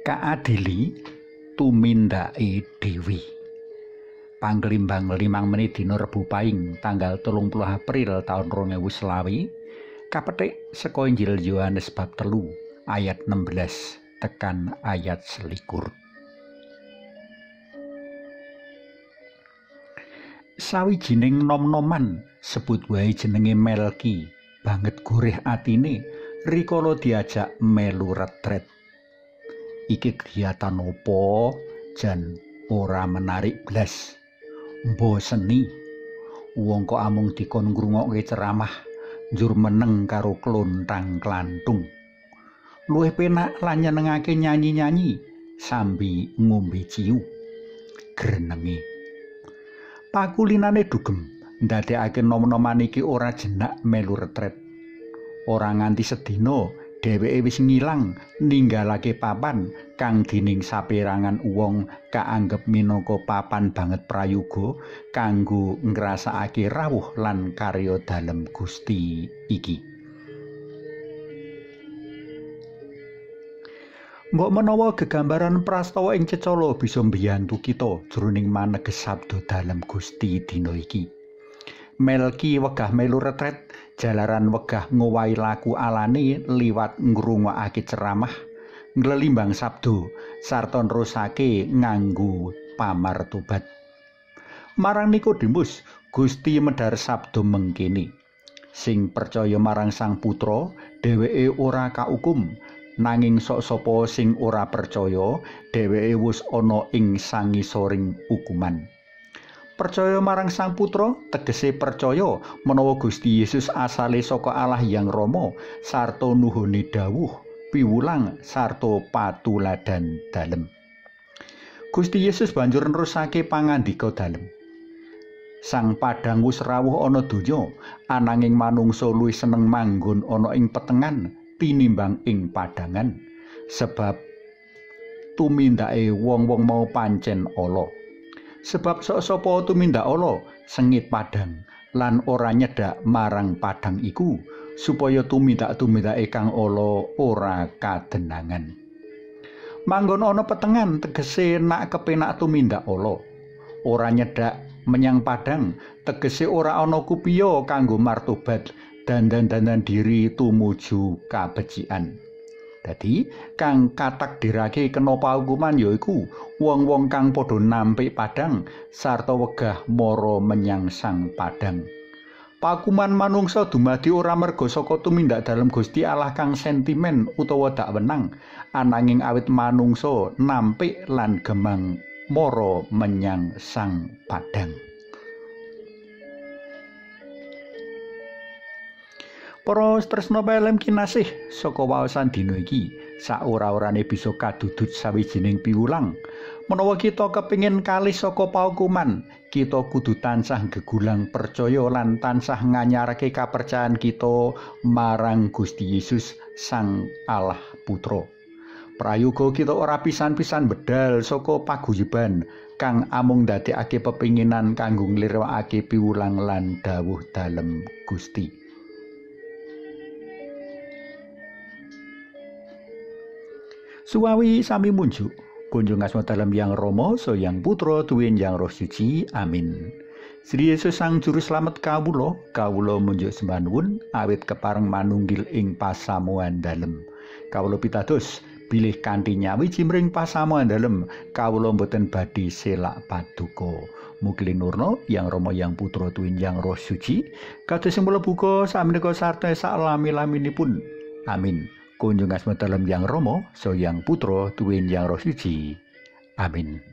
Kaadili tumindake dhewe. Panglimbang 5 menit dina Rebo Paing tanggal 30 April taun 2020 kapetik saka Injil Yohanes bab 3 ayat 16 tekan ayat 21. Sawijining nom-noman sebut wae jenenge Melki, banget gurih atine rikala diajak melu retret. Iki kegiatan opo jan ora menarik blas. Mboseni. Wong kok amung dikon ngrungokke ceramah njur meneng karo klontang-klantung. Luwih penak lan nyenengake nyanyi-nyanyi sambi ngombe ciu. Grenenge. Pakulinane dugem ndadekake nom-noman iki ora jenak melu retret. Ora nganti sedina dheweke wis ngilang ninggalake papan kang dening saperangan wong kaanggep minangka papan banget prayoga kanggo ngrasakake rawuh lan karya dalem Gusti iki. Mbok menawa gegambaran prastawa ing cecala bisa mbiyantu kita jroning maneges sabda dalem Gusti dina iki. Melki wegah melu retret jalaran wegah ngowahi laku alane liwat ngrungokake ceramah, nglelimbang sabda sarta nerusake nganggo pamartobat. Marang Nikodemus, Gusti medhar sabda mengkene. Sing percaya marang Sang Putra, dheweke ora kaukum, nanging sok sapa sing ora percaya, dheweke wis ana ing sangisoring ukuman. Percaya marang Sang Putra tegese percaya menawa Gusti Yesus asale saka Allah Hyang Rama sarta nuhune dawuh, piwulang sarta patuladan dalem. Gusti Yesus banjur nerusake pangandika dalem. Sang Padang wis rawuh ana donya, ananging manungsa luwih seneng manggon ana ing petengan tinimbang ing padangan, sebab tumindake wong-wong mau pancen ala. Sebab sok sapa tumindak ala sengit padang lan ora nyedak marang padang iku supaya tumindak-tumindake kang ala ora kadenangan. Manggon ana petengan tegese nak kepenak tumindak ala. Ora nyedak menyang padang tegese ora ana kupiya kanggo martobat dandan-dandan diri tumuju kabecikan. Dadi kang katakdirake kena paukuman yaiku wong-wong kang padha nampik padang sarta wegah mara menyang sang padang. Paukuman manungsa dumadi ora merga saka tumindak dalem Gusti Allah kang sentimen utawa dak wenang, ananging awit manungsa nampik lan gemang mara menyang sang padang. Para tresna pelem kinasih saka waosan dina iki, saora-orane bisa kadudut sawijining piwulang. Menawa kita kepingin kalih saka paukuman, kita kudu tansah gegulang percaya lan tansah nganyarake kapercayaan kita marang Gusti Yesus Sang Allah Putra. Prayoga kita ora pisan-pisan bedal saka paguyuban kang amung ndadekake pepinginan kanggo nglirwakake piwulang lan dawuh dalem Gusti. Suwawi sami munjuk, kunjung asma dalem Yang Rama, Yang Putra, tuwin Yang Roh Suci. Amin. Sri Yesus Sang Juru Slamet kawula, kawula munjuk sembah nuwun awit kepareng manunggil ing pasamuan dalem. Kawula pitados bilih kanthi nyawiji mring pasamuan dalem, kawula mboten badhe selak paduka. Mugi linurna Yang Rama, Yang Putra, tuwin Yang Roh Suci, kados sing mlebu buka sameneika sarta saklami-laminipun. Amin. Kunjung asma dalem Yang Rama, Yang Putra, tuwin Yang Roh Suci. Amin.